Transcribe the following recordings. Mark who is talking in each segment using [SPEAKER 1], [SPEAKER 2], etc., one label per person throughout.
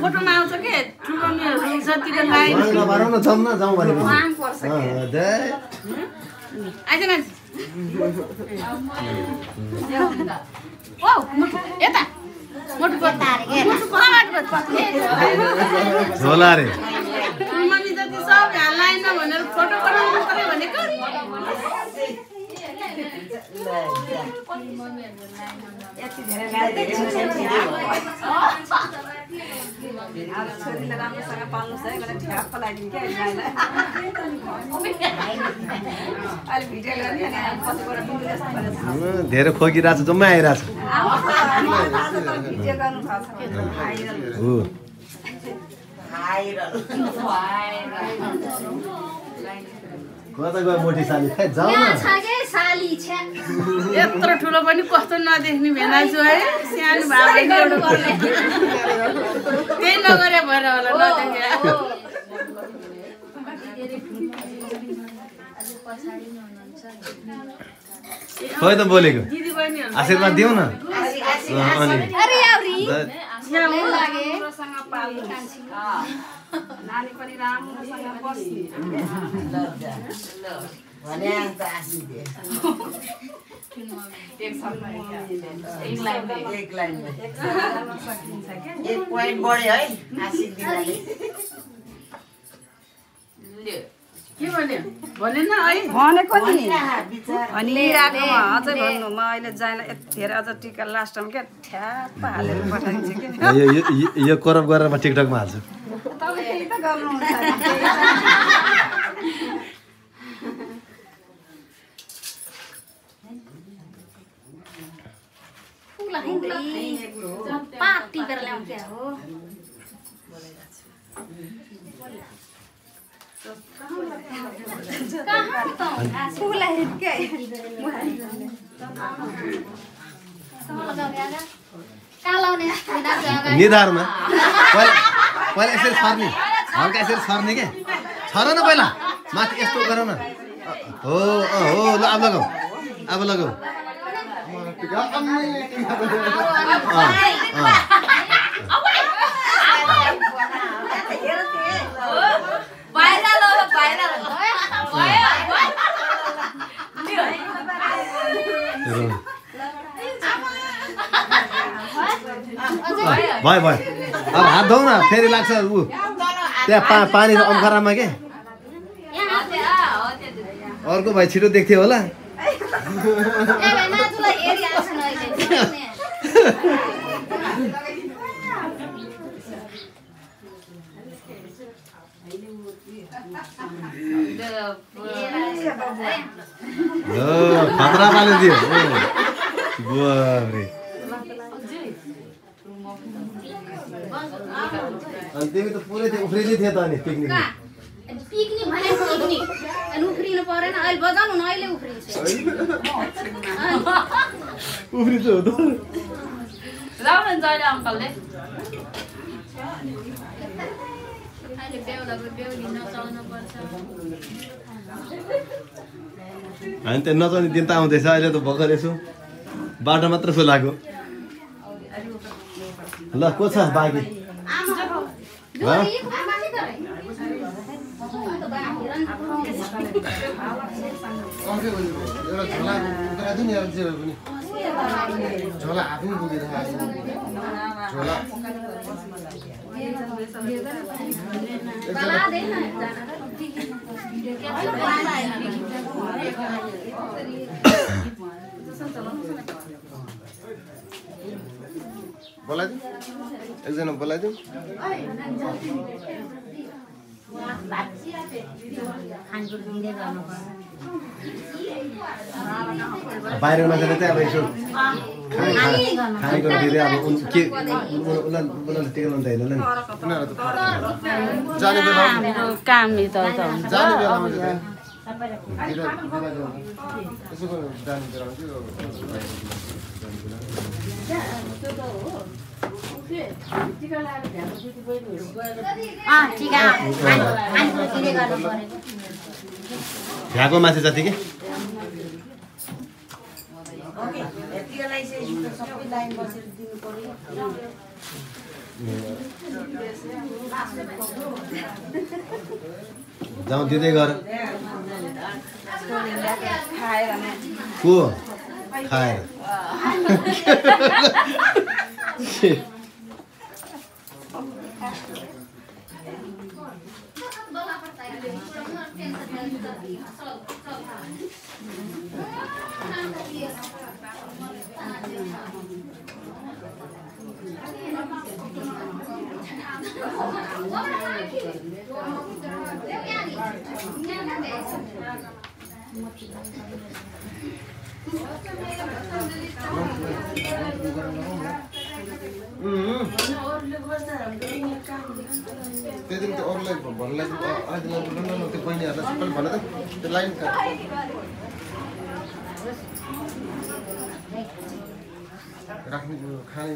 [SPEAKER 1] फोटोमा आउँछ के ठुलो जतिको लाइन
[SPEAKER 2] नभरौ न जाउँ न जाउँ भनेको
[SPEAKER 1] वाङ पर्छ के आइज न ओ मुटु यता मुटु पतारे के मुटु पतारे
[SPEAKER 2] झोला रे
[SPEAKER 1] मम्मी जति सब लाइन भनेर फोटो बनाउनु पर्यो भनेको यति धेरै छोरीले राम्रोसँग पाल्नुहोस् है मलाई ठ्याप्प लाग्यो क्या अहिले भिडियो गर्ने पछिबाट
[SPEAKER 2] धेरै खोकिरहेछ जम्मै आइरहेछ
[SPEAKER 1] भिडियो गर्नु थाल्छ
[SPEAKER 2] कता गयो मोटी साली खै जाऊ न
[SPEAKER 1] यत्रो ठुलो पनि कस्तो नदेख्ने भेनाजु है सानो भाइले त्यही नगरे भएर होला नदेखे
[SPEAKER 2] खोइ त बोलेको
[SPEAKER 1] दिदी बहिनीहरु
[SPEAKER 2] आशीर्वाद दिऊ न अनि
[SPEAKER 1] राम्रोसँग पाल्नु नानी पनि राम्रोसँग बस्ने
[SPEAKER 3] भने अन्त आसी दे एक लाइनमा एक पोइन्ट बढ्यो है आसी दिनाले
[SPEAKER 1] के भन्यो भनेन है
[SPEAKER 4] भनेको नि अनि आएकोमा अझै भन्नु म अहिले जान यतिखेर अझ टिका लास्टमा क्या ठ्याप्प हालेर पठाइदिन्छु कि
[SPEAKER 2] यो करप गरेर म टिकटकमा हाल्छु
[SPEAKER 4] तपाईँ त्यही त गर्नुहुन्छ
[SPEAKER 5] पार्टी गरेर ल्याउँछ हो
[SPEAKER 2] निधारमा पहिला यसरी छर्ने हल्का यसरी छर्ने के छर न पहिला माथि यस्तो गरौ न हो हो ल अब लगाऊ भयो अब हात धौ न फेरि लाग्छ ऊ त्यहाँ पानी अम्खरामा के अर्को भाइ छिटो देख्थ्यो होला खतरा पाले दियो अनि तिमी त पुरै त्यो उफ्रिँदै थियो त अनि पिकनिक
[SPEAKER 5] भने पिकनिक अनि उफ्रिनु परेन अहिले बजाउनु न अहिले उफ्रिन्छ
[SPEAKER 2] उफ्रिन्छ हो त
[SPEAKER 1] लाउन जहिले अङ्कलले
[SPEAKER 5] अहिले बेहुलाको बेहुली नचाउनु पर्छ
[SPEAKER 2] हामी त नचाउने दिन त आउँदैछ अहिले त भर्खर यसो बाटो मात्र फुलाएको ल को छ बाँकी
[SPEAKER 6] झोला आफै बोलिरहेको झोला बोलाइदिउँ एकजना बोलाइदिउँ
[SPEAKER 2] बाहिरको मान्छेले चाहिँ अब यसो खानेको फेरि अब के उसलाई टिका लाउनु चाहिँ होइन
[SPEAKER 6] जाने बेला
[SPEAKER 1] काम त
[SPEAKER 6] जाने बेलामा चाहिँ यसो जाने बेलामा
[SPEAKER 2] भ्याएको मान्छे जति के
[SPEAKER 3] सबै लाइन बसेर दिनु पर्यो
[SPEAKER 2] जाउँ दिँदै गर
[SPEAKER 4] खाएर
[SPEAKER 2] को खाएर
[SPEAKER 6] त्यो दिन त्यो अरूलाई भन्नुलाई त्यो बहिनीहरूलाई सबैले भन त त्यो लाइन राख्ने खाने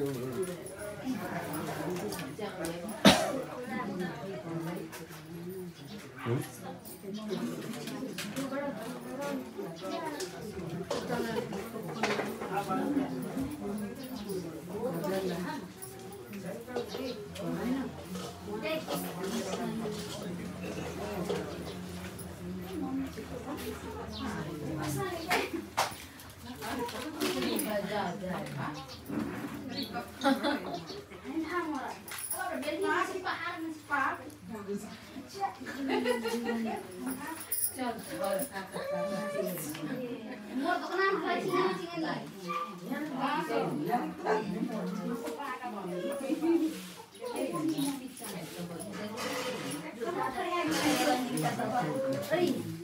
[SPEAKER 5] Hey.